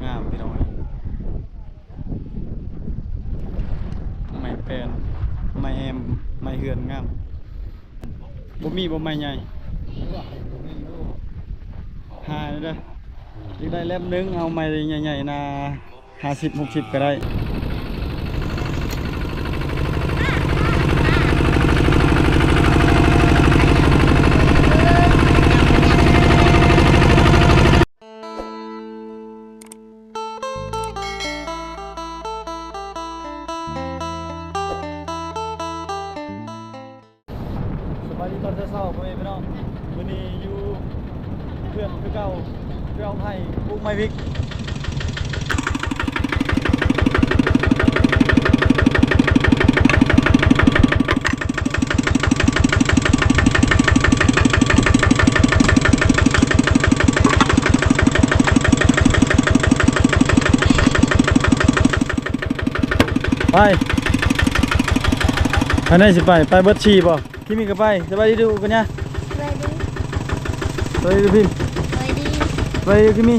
ງາມພີ່ນ້ອງເອີຍ ໄມ້ແປ້ນ ໄມ້ແອ້ມ ໄມ້ເຮືອນງາມ. ບໍ່ມີບໍ່ໄມ້ໃຫຍ່ ຫາເດີ້ ຢາກໄດ້ແລັບໜຶ່ງ ເອົາໄມ້ໃຫຍ່ໆນະ ຫ້າສິບ ຫົກສິບກໍໄດ້. ສະບາຍດີຕອນເຊົ້າໆ ພໍ່ແມ່ພີ່ນ້ອງ ມື້ນີ້ຢູ່ເຮືອນຄືເກົ່າ ເພື່ອເອົາໄມ້ປູກໄມ້ວິກ. ໄປ ໄປໃນຊິໄປ ໄປເບິດສີ່ບໍ່? ຄິມີກໍໄປ. ສະບາຍດີດຸກັນຍາ ສະບາຍດີ ສະບາຍດີດຸພິມ ສະບາຍດີ ສະບາຍດີ ຄິມີ.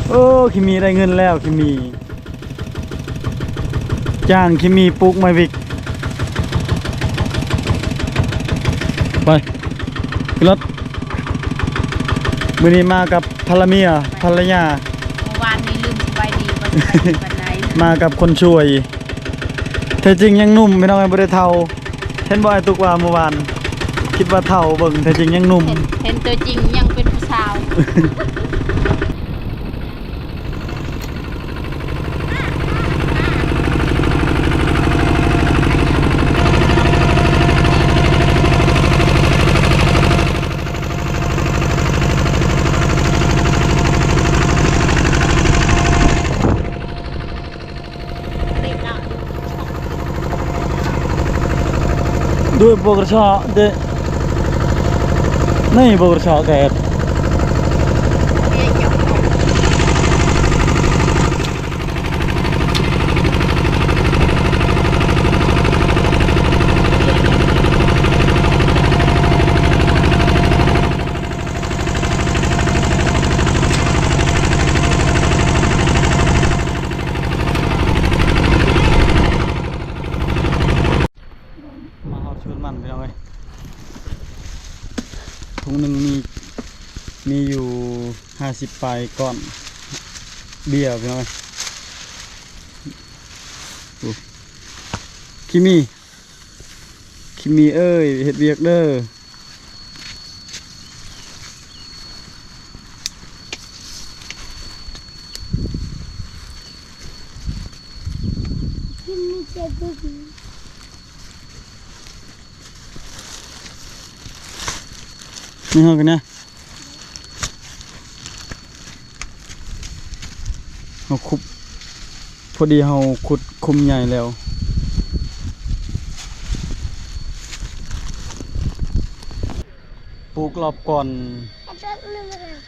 ໂອ້ ຄິມີໄດ້ເງິນແລ້ວ ຄິມີ ຈ້າງຄິມີປູກໄມ້ວິກ. ໄປ ຂຶ້ນລົດ ມື້ນີ້ມາກັບພັນລະເມຍ ພັນລະຍາ. ເມື່ອວານນີ້ລືມສະບາຍດີ ບໍ່ສະບາຍດີປານໃດ ມາກັບຄົນຊ່ວຍ. ແທ້ຈິງຍັງໜຸ່ມພີ່ນ້ອງເອີຍ ບໍ່ໄດ້ເຖົ້າ. ເຫັນບໍ່ ອ້າຍຕຸກວ່າເມື່ອວານ ຄິດວ່າເຖົ້າ ເບິ່ງແທ້ຈິງຍັງໜຸ່ມ ເຫັນ ເຫັນຕົວຈິງຍັງເປັນຜູ້ສາວ. ໂດຍບໍ່ກະເຊາະເດ ໃນບໍ່ກະເຊາະແດດ. ມາຮອດສວນມັນພີ່ນ້ອງເອີຍ ຖົງໜຶ່ງມີ ມີຢູ່ຫ້າສິບປາຍກ້ອນເບຍພີ່ນ້ອງເອີຍ. ໂອ້ ຄິມີ ຄິມີເອີຍ ເຮັດວຽກເດີ້. ນີ້ເຮົາກັນນະ ເຮົາຂຸດ ພໍດີເຮົາຂຸດຂຸມໃຫຍ່ແລ້ວ ປູກລອບກ່ອນ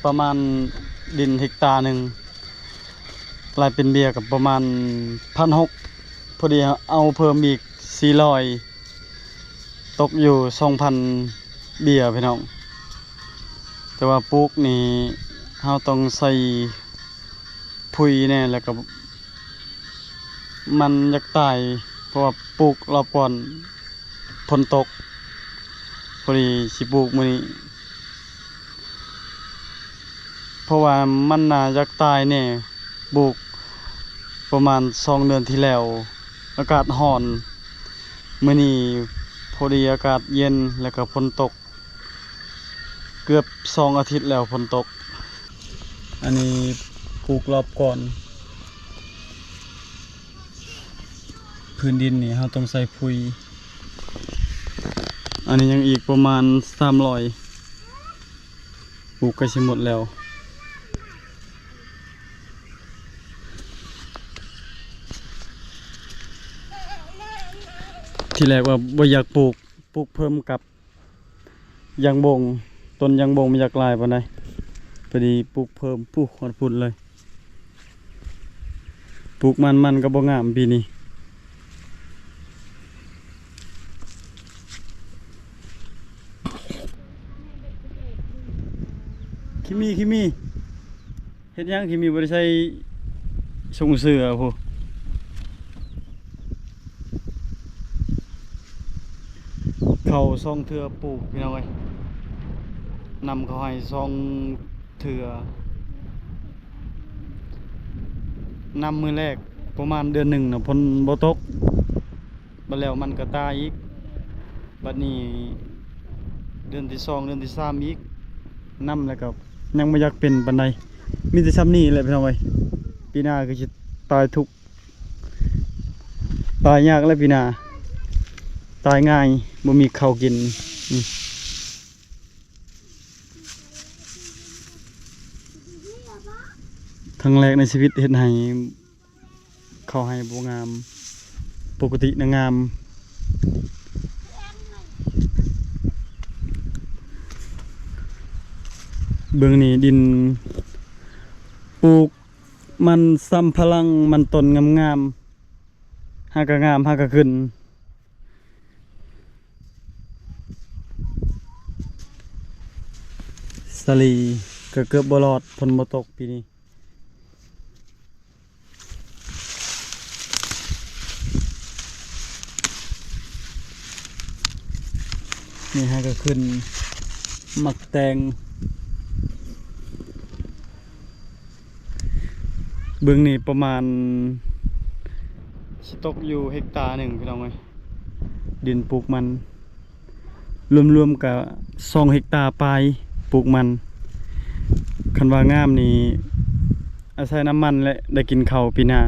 ປະມານດິນເຮັກຕາໜຶ່ງ ລາຍເປັນເບຍກໍປະມານພັນຫົກ ພໍດີເອົາເພີ່ມອີກສີ່ຮ້ອຍ ຕົກຢູ່ສອງພັນເບຍພີ່ນ້ອງ. ແຕ່ວ່າປູກນີ້ເຮົາຕ້ອງໃສ່ ຜຸຍແດ່ ແລ້ວກໍມັນຢາກຕາຍ ເພາະວ່າປູກລອບກ່ອນຝົນຕົກ ພໍດີຊິປູກມື້ນີ້ ເພາະວ່າມັນໜ້າຢາກຕາຍແດ່. ປູກປະມານສອງເດືອນທີ່ແລ້ວ ອາກາດຮ້ອນ ມື້ນີ້ພໍດີອາກາດເຢັນ ແລ້ວກໍຝົນຕົກ. ເກືອບສອງອາທິດແລ້ວຝົນຕົກ. ອັນນີ້ປູກລອບກ່ອນ ພື້ນດິນນີ້ເຮົາຕ້ອງໃສ່ຝຸ່ນ. ອັນນີ້ຍັງອີກປະມານສາມຮ້ອຍ ປູກໃກ້ຊິໝົດແລ້ວ. ທີແລກວ່າບໍ່ຢາກປູກ ປູກເພີ່ມກັບ ຢາງບົງ ຕົ້ນຢາງບົງມັນຢາກຫຼາຍປານໃດ ພໍດີປູກເພີ່ມ ປູກຮອດພຸ້ນເລີຍ. ປູກມັນ ມັນກໍບໍ່ງາມປີນີ້. ຄິມີ ຄິມີ. ເຮັດຫຍັງທີ່ມີບໍ່ໄດ້ໃສ່ຊົງເສື້ອພຸ້ນ. ເຂົ້າສອງເທື່ອປູກ ພີ່ນ້ອງເອີຍ, ນຳເຂົ້າໄຮ່ສອງເທື່ອ. ນຳມື້ແລກປະມານເດືອນໜຶ່ງນະ ຝົນບໍ່ຕົກ, ບັດແລ້ວມັນກໍຕາຍອີກ. ບັດນີ້ເດືອນທີສອງ ເດືອນທີສາມອີກ, ນຳແລ້ວກໍຍັງບໍ່ຢາກເປັນປານໃດ. ມີແຕ່ຊ່ຳນີ້ແຫຼະ ພີ່ນ້ອງເອີຍ, ປີໜ້າຄືຊິຕາຍທຸກ ຕາຍຍາກແຫຼະປີໜ້າ, ຕາຍງ່າຍ ບໍ່ມີເຂົ້າກິນ. ຄັ້ງແລກໃນຊີວິດເຮັດໄຮ່ ເຂົ້າໄຮ່ບໍ່ງາມ, ປົກກະຕິນະງາມ. ເບິ່ງນີ້ ດິນປູກມັນສຳປະຫຼັງ ມັນຕົ້ນງາມໆ, ຫາກະງາມ ຫາກະຂຶ້ນ. ສາລີກໍເກືອບບໍ່ລອດ, ຝົນບໍ່ຕົກປີນີ້. ນີ້ຫາກະຂຶ້ນໝາກແຕງ. ເບິ່ງນີ້ປະມານຊິຕົກຢູ່ເຮັກຕາໜຶ່ງ ພີ່ນ້ອງເອີຍ, ດິນປູກມັນ ລວມໆກະສອງເຮັກຕາປາຍ ປູກມັນ. ຄັນວ່າງາມນີ້ ອາໄສນ້ຳມັນແຫຼະ ໄດ້ກິນເຂົ້າປີໜ້າ.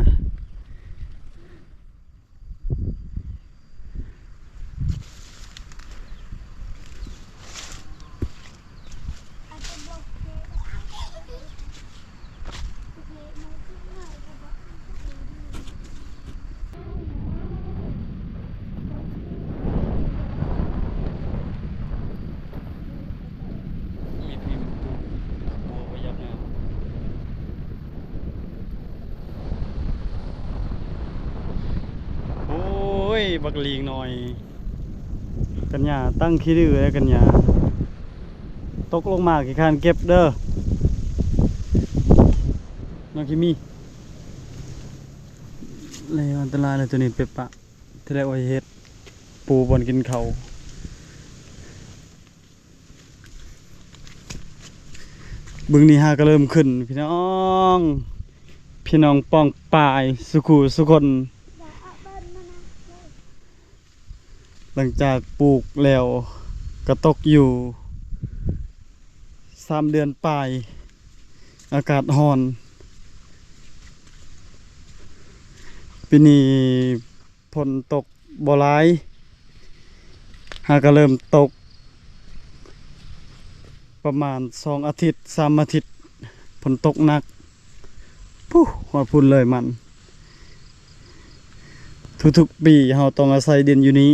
ໂອ້ຍ ບັກລີງນ້ອຍ ກັນຍາຕັ້ງຂີ້ດື້ແລ້ວ ກັນຍາຕົກລົງມາຂີ້ຄ້ານເກັບເດີ ນ້ອງຂີ້ມີ. ແລ້ວອັນຕະລາຍແລ້ວ ໂຕນີ້ເປັບປະ ທີ່ແລກວ່າເຮັດປູບ່ອນກິນເຂົ້າ. ເບິ່ງນີ້ຫາກະເລີ່ມຂຶ້ນ ພີ່ນ້ອງ ພີ່ນ້ອງປ້ອງປາຍ ສຸຂູສຸຄົນ. ຫຼັງຈາກປູກແລ້ວກະຕົກຢູ່ສາມເດືອນປາຍ ອາກາດຮ້ອນ. ປີນີ້ຝົນຕົກບໍ່ຫຼາຍ ຫາກະເລີ່ມຕົກປະມານສອງອາທິດ ສາມອາທິດ ຝົນຕົກໜັກ ພຸ້ນ ຮອດພຸ້ນເລີຍມັນ. ທຸກໆປີເຮົາຕ້ອງອາໄສດິນຢູ່ນີ້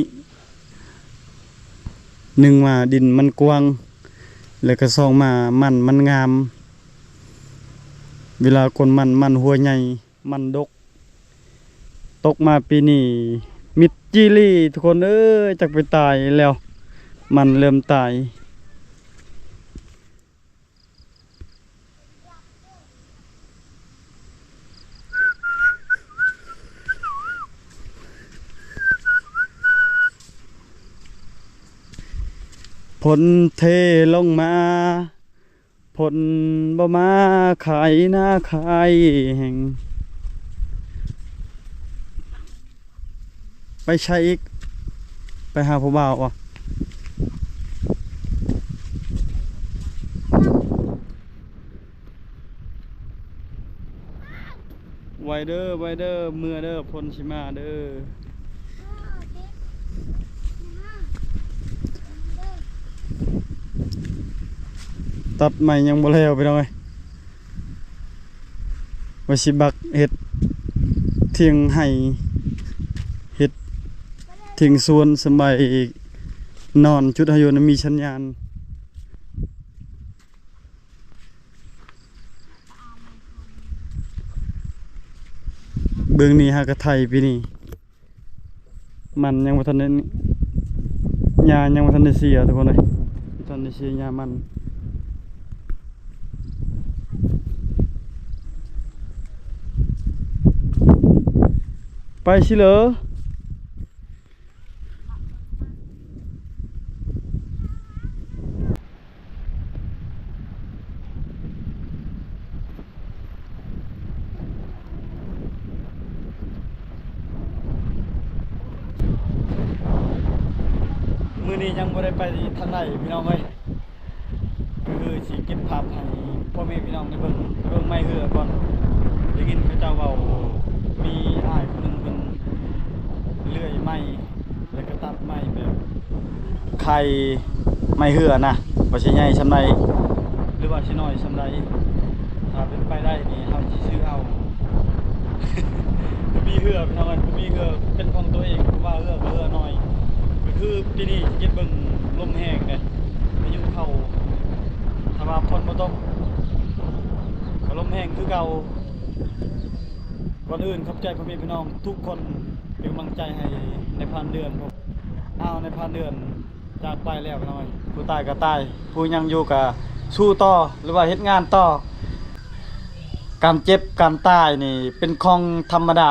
ໜຶ່ງມາດິນມັນກວ້າງ ແລ້ວກະສອງມາມັນມັນງາມ ເວລາກົນມັນ ມັນຫົວໃຫຍ່ ມັນດົກ. ຕົກມາປີນີ້ມິດຈີ່ຫຼີ້ ທຸກຄົນເອີຍ ຈັກໄປຕາຍແລ້ວ ມັນເລີ່ມຕາຍ. ຝົນເທລົງມາ ຝົນບໍ່ມາຂາຍນາຂາຍແຮງ. ໄປໃສອີກ? ໄປຫາຜູ້ບ່າວບໍ? ໄວເດີ ໄວເດີ ເມືອເດີ ຝົນຊິມາເດີ. ຕັດໄມ້ຍັງບໍ່ແລ້ວ ພີ່ນ້ອງເອີຍ ວ່າຊິບັກເຮັດຖຽງໄຮ່ ເຮັດຖຽງສວນ ສຳບາຍນອນ ຈຸດເຮົາຢູ່ນັ້ນມີສັນຍານ. ເບິ່ງນີ້ຫາກະໄຖປີນີ້ ມັນຍັງບໍ່ທັນໄດ້ ຫຍ້າຍັງບໍ່ທັນໄດ້ເສຍ ທຸກຄົນເອີຍ ບໍ່ທັນໄດ້ເສຍຫຍ້າມັນ. ໄປຊິເລີ. ມື້ນີ້ຍັງບໍ່ໄດ້ໄປທາງໃດພີ່ນ້ອງເອີຍ. ຄືຊິເກັບພາບໃຫ້ພໍ່ແມ່ພີ່ນ້ອງໄດ້ເບິ່ງ ໄປເບິ່ງໄມ້ເຮືອກ່ອນ. ໄດ້ຍິນເຂົາເຈົ້າເວົ້າ ມີອ້າຍຄົນໜຶ່ງເພິ່ນເລື່ອຍໄມ້ ແລ້ວກໍຕັດໄມ້ແບບໄຂ່ໄມ້ເຮືອນະ ວ່າຊິໃຫຍ່ສ່ຳໃດ ຫຼືວ່າຊິນ້ອຍສ່ຳໃດ. ຖ້າເປັນໄປໄດ້ນີ້ ເຮົາຊິຊື້ເອົາ. ບໍ່ມີເຮືອພີ່ນ້ອງເອີຍ ບໍ່ມີເຮືອເປັນຂອງຕົວເອງ ເພາະວ່າເຮືອກໍເຮືອນ້ອຍ. ກໍຄືປີນີ້ຊິເກັບເບິ່ງລົມແຮງເດ້ ພາຍຸເຂົ້າ ຖ້າວ່າຝົນບໍ່ຕົກກໍລົມແຮງຄືເກົ່າ. ກ່ອນອື່ນຂອບໃຈພໍ່ແມ່ພີ່ນ້ອງທຸກຄົນ ເປັນກຳລັງໃຈໃຫ້ນາຍພານເດືອນ. ອ້າວ ນາຍພານເດືອນ ຈາກໄປແລ້ວພີ່ນ້ອງເອີຍ ຜູ້ຕາຍກໍຕາຍ ຜູ້ຍັງຢູ່ກໍສູ້ຕໍ່ ຫຼືວ່າເຮັດງານຕໍ່. ການເຈັບການຕາຍນີ້ເປັນຂອງທຳມະດາ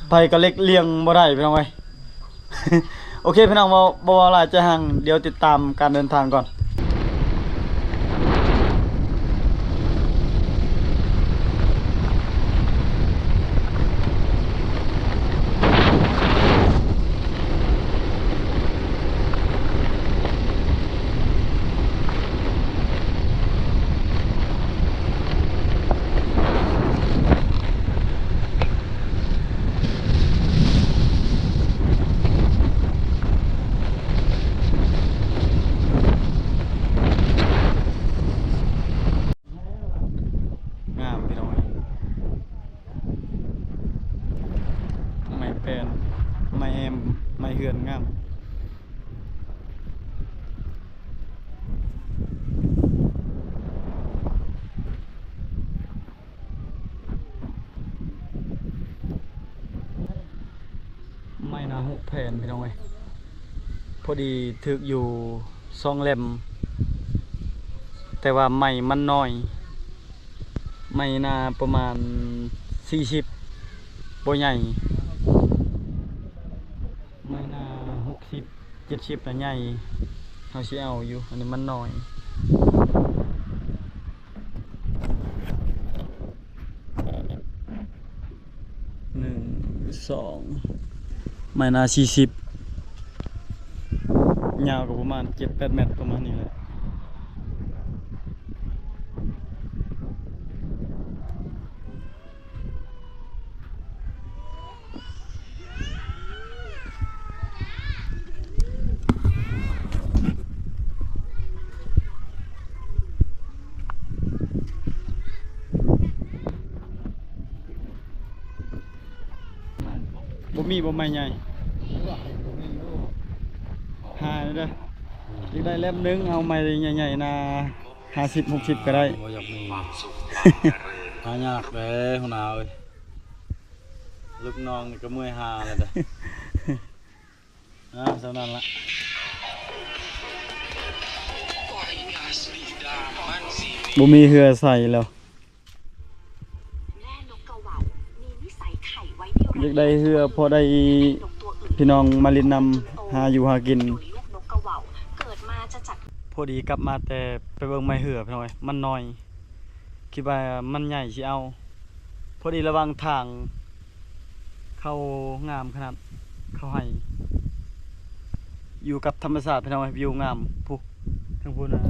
ໃຜກໍຫຼີກລ່ຽງບໍ່ໄດ້ພີ່ນ້ອງເອີຍ. ໂອເຄພີ່ນ້ອງ ເວົ້າ ບໍ່ເວົ້າຫຼາຍໃຈຮັງ ດຽວຕິດຕາມການເດີນທາງກ່ອນ. ງາມພີ່ນ້ອງເອີຍ ໄມ້ແປ້ນ ໄມ້ແອ້ມ ໄມ້ເຮືອນງາມ. ໄມ້ໜ້າຫົກແຜ່ນພີ່ນ້ອງເອີຍ ພໍດີຖືກຢູ່ສອງເຫຼັ້ມ ແຕ່ວ່າໄມ້ມັນນ້ອຍ ໄມ້ໜ້າປະມານສີ່ສິບ ບໍ່ໃຫຍ່ ໄມ້ໜ້າຫົກສິບ ເຈັດສິບນະໃຫຍ່ ເຮົາຊິເອົາຢູ່ ອັນນີ້ມັນນ້ອຍ. ໜຶ່ງ ສອງ ໄມ້ໜ້າສີ່ສິບ ຍາວກໍປະມານເຈັດແປດແມັດ ປະມານນີ້ແຫຼະ. ບໍ່ມີບໍ່ໄມ້ໃຫຍ່ ຫາເດີ ຢາກໄດ້ເຫຼັ້ມໜຶ່ງ ເອົາໄມ້ໃຫຍ່ໆນະ ຫ້າສິບ ຫົກສິບກໍໄດ້ ບໍ່ຢາກມີ ຫາຍາກເດ້ຫົວໜ້າເອີຍ ລູກນ້ອງນີ້ກໍເມື່ອຍຫາແລ້ວເດ້. ອ່າ ສ່ຳນັ້ນລະ ບໍ່ມີເຮືອໃສ່ແລ້ວ. ຢາກໄດ້ເຮືອພໍໄດ້ພີ່ນ້ອງມາຫຼິ້ນນຳ ຫາຢູ່ຫາກິນ. ພໍດີກັບມາແຕ່ໄປເບິ່ງໄມ້ເຮືອພີ່ນ້ອງເອີຍ ມັນນ້ອຍ ຄິດວ່າມັນໃຫຍ່ຊິເອົາ. ພໍດີລະຫວ່າງທາງ ເຂົາງາມຂະໜາດ ເຂົາໄຮ່ ຢູ່ກັບທຳມະຊາດພີ່ນ້ອງເອີຍ ວິວງາມພຸ້ນ ທາງພຸ້ນນະ.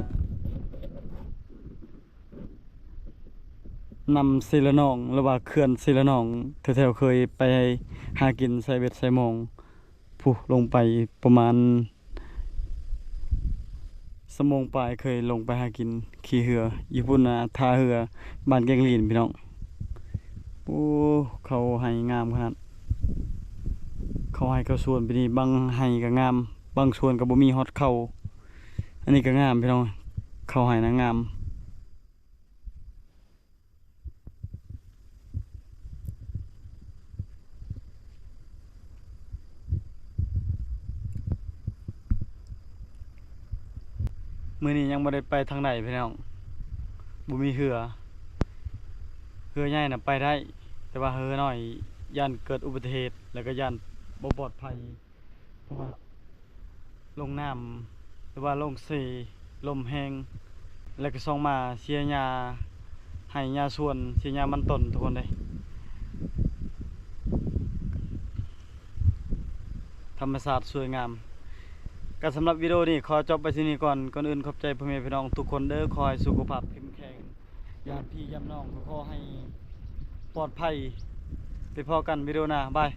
ນ້ຳເຊລະນອງ ຫຼືວ່າເຂື່ອນເຊລະນອງ ແຖວໆເຄີຍໄປຫາກິນໃສ່ເບັດໃສ່ມອງ ພຸ້ນ ລົງໄປປະມານຊົ່ວໂມງປາຍ ເຄີຍລົງໄປຫາກິນຂີ່ເຮືອຢູ່ພຸ້ນນະ ທ່າເຮືອບ້ານແກ້ງລີນພີ່ນ້ອງ. ໂອ້ ເຂົາໄຮ່ງາມຂະໜາດ ເຂົາໄຮ່ເຂົາສວນປີນີ້ ບາງໄຮ່ກໍງາມ ບາງສວນກໍບໍ່ມີຮອດເຂົ້າ. ອັນນີ້ກໍງາມພີ່ນ້ອງ ເຂົ້າໄຮ່ນະງາມ. ມື້ນີ້ຍັງບໍ່ໄດ້ໄປທາງໃດພີ່ນ້ອງ ບໍ່ມີເຮືອ. ເຮືອໃຫຍ່ນະໄປໄດ້ ແຕ່ວ່າເຮືອນ້ອຍ ຢ້ານເກີດອຸບັດຕິເຫດ ແລ້ວກໍຢ້ານບໍ່ປອດໄພ ເພາະວ່າລົງນ້ຳ ຫຼືວ່າລົງເຊ ລົມແຮງ ແລ້ວກໍສ່ອງມາເສຍຫຍ້າໄຮ່ຫຍ້າສວນ ເສຍຫຍ້າມັນຕົ້ນ ທຸກຄົນເດ້. ທຳມະຊາດສວຍງາມ. ກໍສຳລັບວິດີໂອນີ້ຂໍຈົບໄວ້ສ່ຳນີ້ກ່ອນ. ກ່ອນອື່ນຂອບໃຈພໍ່ແມ່ພີ່ນ້ອງທຸກຄົນເດີ້. ຂໍໃຫ້ສຸຂະພາບເຂັ້ມແຂງ. ຍາມພີ່ຍາມນ້ອງກໍຂໍໃຫ້ປອດໄພ. ໄປພໍ້ກັນວິດີໂອໜ້າ. ບາຍ.